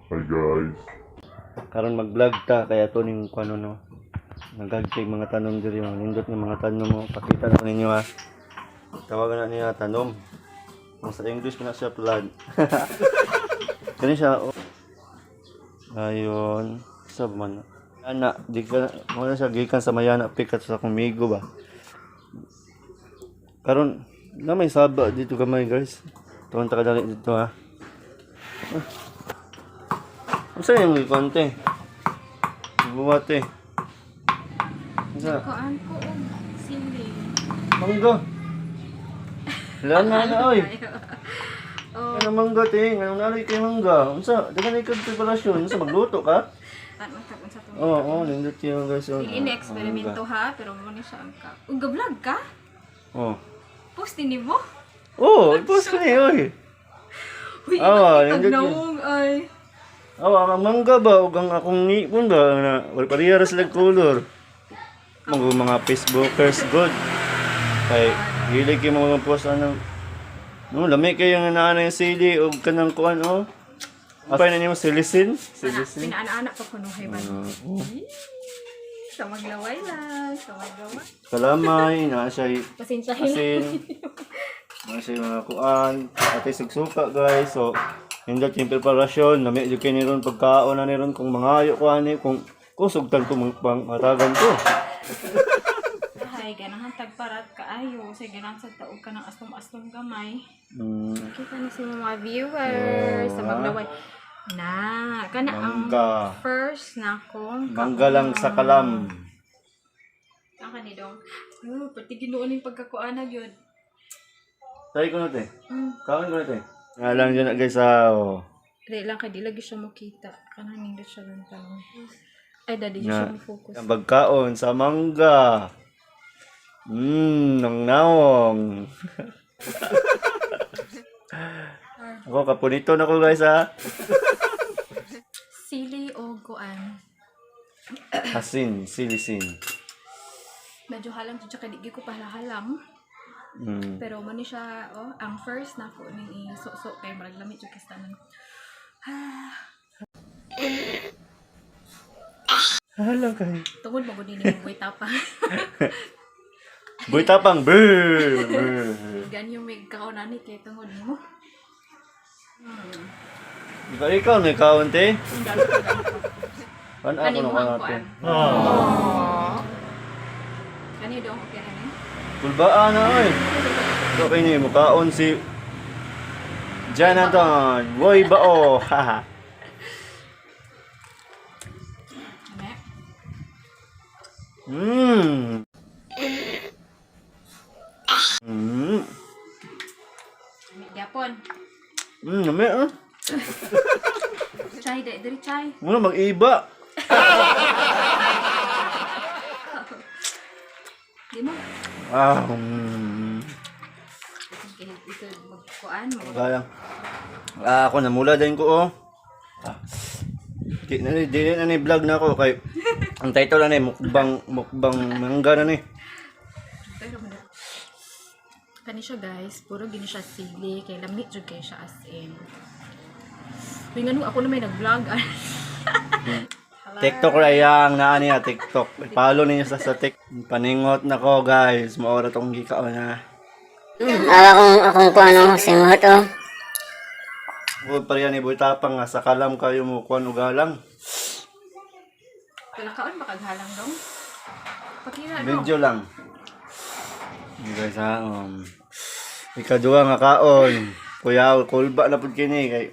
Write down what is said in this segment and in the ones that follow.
Hi guys. Karon mag-vlog ta kaya to ning kuno no. Nagagtay mga tanom diri, mga nindot nga mga tanom mo. Pakita na ko ninyo ha. Tawagan na niya tanom. Kung sa English man na siya plant. Kani siya oh. Ayon, sa man. Ana, di ka mo na siya gikan sa Mayana pikat sa kumigo ba. Karon na may saba dito gamay guys. Tuon ta kadali dito ha. Unsa yung konti? Buwate. Unsa? Kuan ko og sili. Mangga. Wala na na oy. Oh, Ano mangga te? Anong nalay kay mangga? Unsa? Daghan kay preparasyon. Unsa magluto ka? Tan tag unsa to? Oo, oh, nindot kayo guys. Oh, Ini eksperimento ha, pero mo ni siya ang ka. Ug vlog ka? Oh. Post ni mo? Oh, i-post ko ni oy. Uy, Ah, itag nindot yun. naong ay. Oh, ang mangga ba ug ang akong ngipon ba na wala pareha ra sila color. Mga mga Facebookers good. Kay hilig kay mga post ano. No, lami kayo nga naa na yung sili ug kanang kuan oh. Apay na nimo silisin? Silisin. Pinaana-ana pa kuno hay man. Oh. Sa maglaway lang, sa maglaway. Kalamay, naa siya Pasensyahin. asin. Naa siya mga kuan, atay sugsuka guys. So, nindot yung preparasyon, lami jud kay ni ron pagkaon na ni ron kung mangayo ko ani kung sugtan ko mang pang matagan ko. Hay, ganahan tagparat kaayo, sa ganahan sa taog ka ng aslom-aslom gamay. Kita ni si mga viewers sa maglaway. Na, kana ang Mangga. first na akong Mangga lang sa kalam. Ang kanidong. Oh, pati ginuon yung pagkakuana gyud. Try ko na te. Kaon ko na te. Nga lang dyan na guys ah. Oh. Dili lang kay di lagi siya makita. Kanang nindot siya lang tanong. Ay, daddy Nga. siya mo focus. Ang pagkaon sa mangga. Ang naong. Ako, kapunito na ko guys ha. Sili o kuan. Asin, silisin. Medyo halang jud siya kay di gyud ko palahalang. Pero mo ni siya oh, ang first na ko ning isuso kay murag lami jud kay sa tanan. Hala kay. Tungod mo gud ni boy tapa. Boy tapang. Brr, brr. Ganyo may kaon ani kay tungod mo. Ikaw, ikaw na ikaw, te. Kan ako Kani na mo ang natin. kuan. Kani dong okay ra ni. Kulbaan na oy. Ito kay ni mukaon si Jonathan. Woy bao. Haha. Ane. Ane gyapon. Lami ah. Chay dai diri chay. Muna mag-iba. Di mo. Ah. Ito magkuan mo. Kaya. Ah, ako namula din ko oh. Ah. Di na ni di na ni vlog na ako kay ang title na ni mukbang mukbang mangga na ni. Pero mo kani siya guys, puro gini siya sili kay lami jud kay siya as in. Uy, ngano ako na may nag-vlog. TikTok ra yang naa niya TikTok. I-follow ninyo sa TikTok. Paningot na ko guys. Maora tong gikaon na. Ah, akong kung ano, singot oh. Huwag pa riyan ni Boy Tapang nga sa kalam kayo mo kuan ugalang. Wala kaon makaghalang dong. Pakira dong. Video lang. Yun, guys ha, ikaduha nga kaon. Kuya, kulba na pud kini kay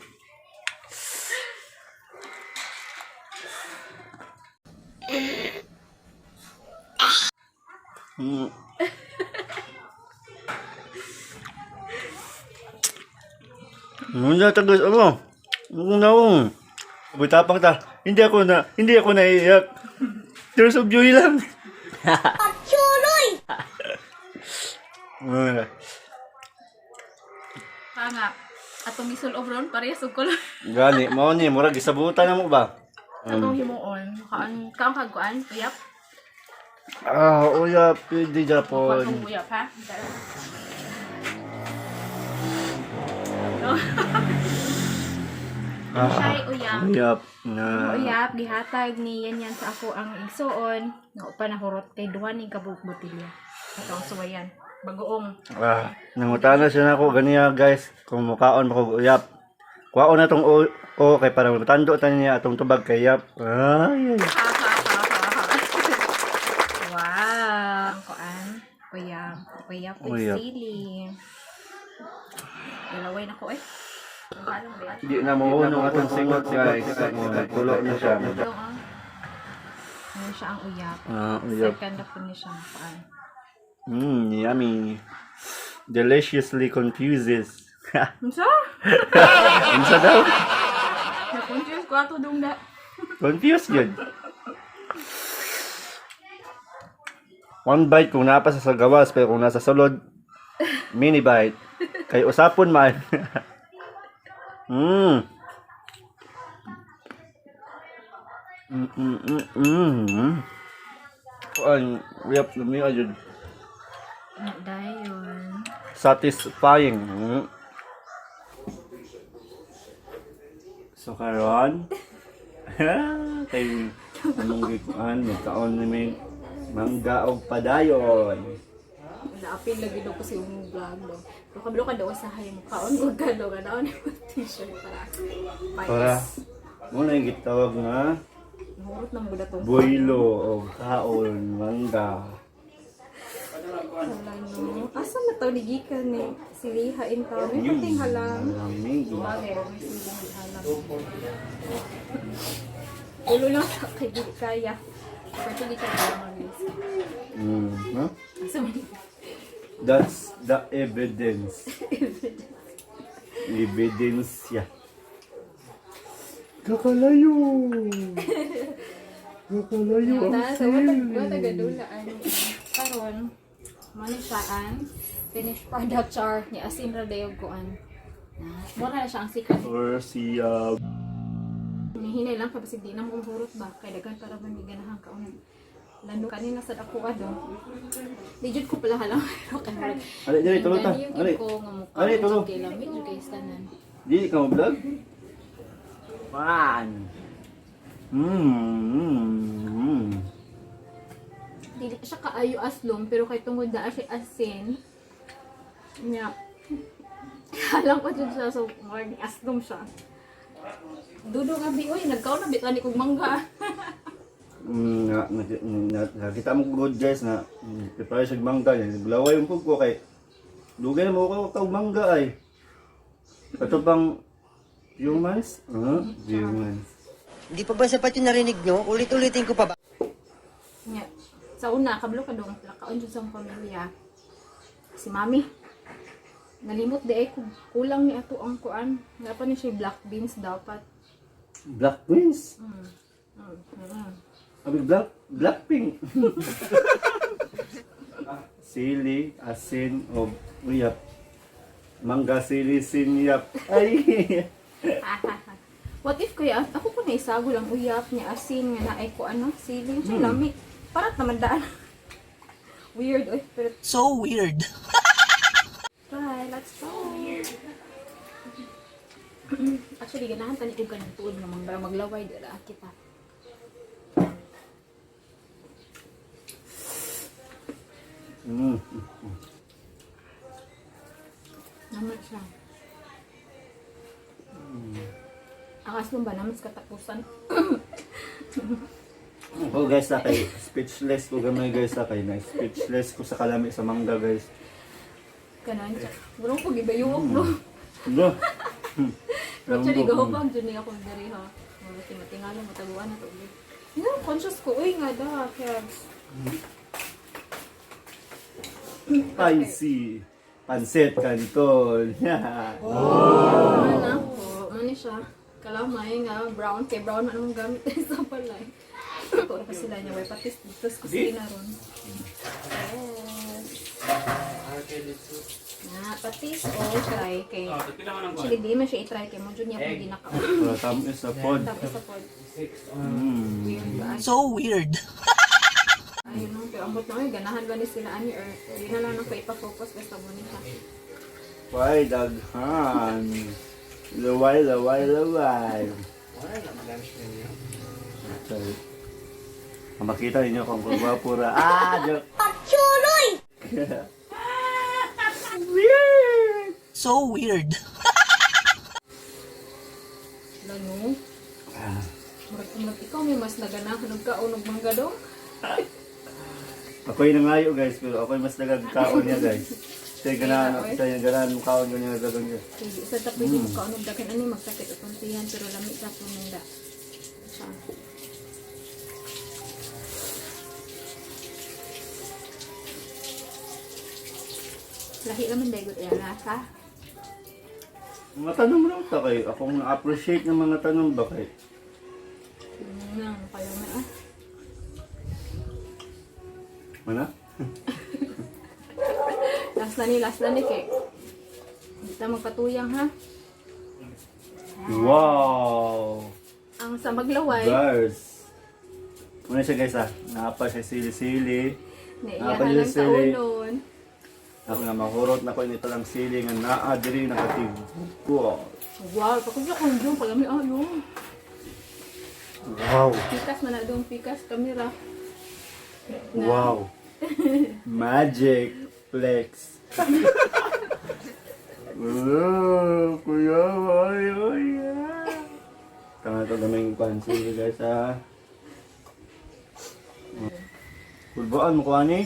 Muna tagas ano? Ano naong? Boy Tapang ta. Hindi ako naiiyak. Tears of joy lang. Chuloy! Pa nga atong gisul-ob ron parehas og color. Gani, mao ni murag gisabutan na mo ba? Atong himuon, kaon kaon kag kuan, uyap. Ah, uyap, pwede Kuan Japon. kong uyap ha. No. Ano siya ay uyap. Uyap na. Uyap, gihatag ni yan yan sa ako ang igsuon. Nga upa na hurot kay duha ning kabuok botilya. Ato ang suwayan. Bagoong. Ah, nangutana siya nako ganiya guys, kung mukaon mo kog uyap. Kuwaon na tong o, o kay para matando ta niya atong tubag kay yap. Ay, ay. Wow! Ang kuan. Uyap. Uyap with Uyap. sili. Ilaway na ko eh. Ang ba yan? Di na mo unong atong singot guys. Mo tulo na siya. Ito ah. Ano siya ang uyap. Ah, uyap. Second na po ni siya ang kuan. Yummy. Deliciously confuses. Unsa? Unsa daw? Na-confuse ko ato dong da. Confused yun. One bite kung naa pa sa gawas, pero kung nasa sulod, mini bite. Kay usapon man. Kuan, yep, lami ayun. Dayon. Satisfying. So karon, kay anong gikuan, magkaon ni may mangga og padayon. Naapil lagi daw ko sa imong vlog do. Pero kabalo ka daw sa hay mo kaon ko ka daw ka daw ni t-shirt para. Para mo na yung gitawag nga Nahurot na mo tong boilo og kaon mangga. Hala no. Asa na to ni gikan ni si Liha in town. May pating halang. Lamig. Bagay, may siling halang. Ulo lang sa kay dili kaya. Pero di ka kaya mag-risk. Huh? Asa man ni? That's the evidence. Evidence, yeah. Kakalayo! Kakalayo ang Ta, sa sili. wata gadula ani. Karon, mo ni siya ang finished product char ni asin ra dayog kuan. Na, mo na siya ang secret. Or si Hinay lang ka basig di na mo hurot ba kay daghan para ba ni ganahan ka un. Lano kanina sad ako ado. Di jud ko pala halang pero kay murag. Ali, dali, tulo ta. Gani yung Ali. ko nga mukha. Ali, tulo. Kay lami jud kay tanan. Di ka mo vlog? One. Dili siya kaayo aslom pero kay tungod na siya asin. Nya. Alam ko jud siya so murag aslom siya. Dudo nga bi oy nagkaon na bit ani kog mangga. Na, na, na, nakita mo good guys na prepare siya mangga yan. Bulaway yung ko kay dugay na mo ko kag mangga ay. Ato pang few months? Few months. Hindi pa ba sapat yung narinig nyo? Ulit-ulitin ko pa ba? Nya. Sa una kablo ka dong lakaon jud sa akong pamilya. Si mami nalimot di ay kung kulang ni ato ang kuan. Nga pa ni siya black beans dapat. Black Queens. Abi black Blackpink. Sili, asin, o uyap. Mangga sili sinyap. Ay. What if kaya ako ko naisago lang uyap niya asin nga naay ko ano sili siya lami. Parat naman daan. Weird oy pero So weird. try, let's try. Actually ganahan tani kog kanang tuod nga mangga maglaway dira kita. Naman siya. Ang aslong ba naman sa katapusan? Ako guys, sa kay speechless ko gamay guys sa kay na speechless ko sa kalami sa mangga guys. Kanan siya. Walang pag ibayuok bro. Go. Actually, gahubang dyan niya akong diri ha. Mga timatingala, mataguan na to. No, conscious ko. Uy nga da, kebs. Spicy. Pansit canton. Ano na po? Ano siya? Kalamay nga, brown. Kay brown man ang gamit sa palay. Ito pa sila niya. Way patis dito sa kusina ron. Yes. Na, patis o try kay. Actually, di man siya i-try kay mo jud niya kung di naka. Para tamis sa pod. Tapos sa pod. Mm. Weird ba? So weird. Ayun no, pero ambot na kayo, ganahan ba ni sila ani or di na lang ako ipa-focus basta mo niya. Why daghan? Laway, laway, laway. Sorry. Kung makita ninyo kung gwapo ra. Ah, joke. Pagchuloy! Weird. So weird. Lano. Murag murag ikaw may mas naganahan og kaon og mangga dong. Ako'y nangayo guys, pero ako'y mas nagagkaon niya guys. Siya ganahan, siya ganahan mo kaon niya gagawin niya. Kay di sa ta pwede mo kaon og daghan ani magsakit atong tiyan pero lami sa mangga. Siya. Lahi naman daygot iya lasa. Mga tanong mo lang ta kay, akong na-appreciate ng mga tanong ba kay. Nang kayo na ah. Mana? Last na ni kay. Di ta magpatuyang ha. Wow! Ang sa maglaway, Guys! Muna siya guys ah, naapa siya sili-sili. naiyahan Napa lang siya sili. kaunon. Ako nga mahurot na ko nito lang sili nga naa diri nakatiguko. Wow, pakudyo kung yung palami ayo. Wow! Pikas man na dong pikas kamera. Wow! Magic flex. Oh, kuya, ay, ay, ay. Tama ito gamay yung pansin guys ah. Kulbaan mo ko ani?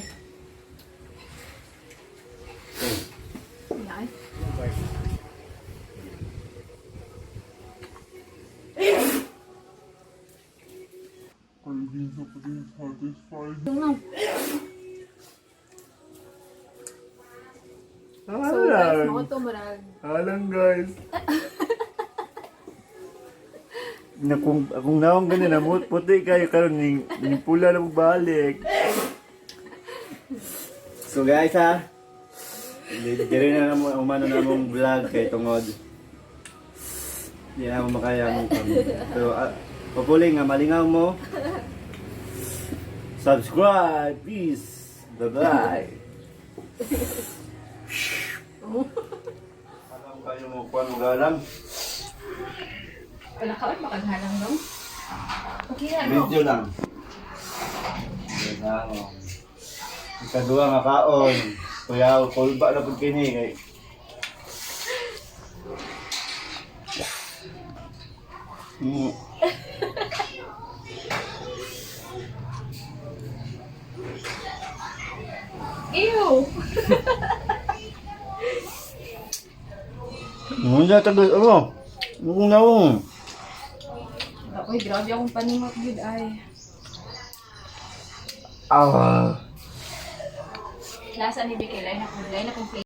Yan. Yung lang. So guys, mo to murag Alang guys. Na kung akong naong ganun na puti kayo karon ning ning pula na mo balik. So guys ha. Dire na namo umano na mong vlog kay tungod. Di na mo makaya mong kami. So hopefully nga malingaw mo. Subscribe. Peace. Bye-bye. Alam kayo mo kuan mo galang. Wala ka makaghalang dong. Okay na no. Video lang. Yan lang. Ikaduha nga kaon. Kuya, kulba na pud kini kay. Ew. Muna tagal ano? Muna naong. Uy, grabe akong paningot gud ay. Ah. Lasa ni Bikay, lain na kung flavor.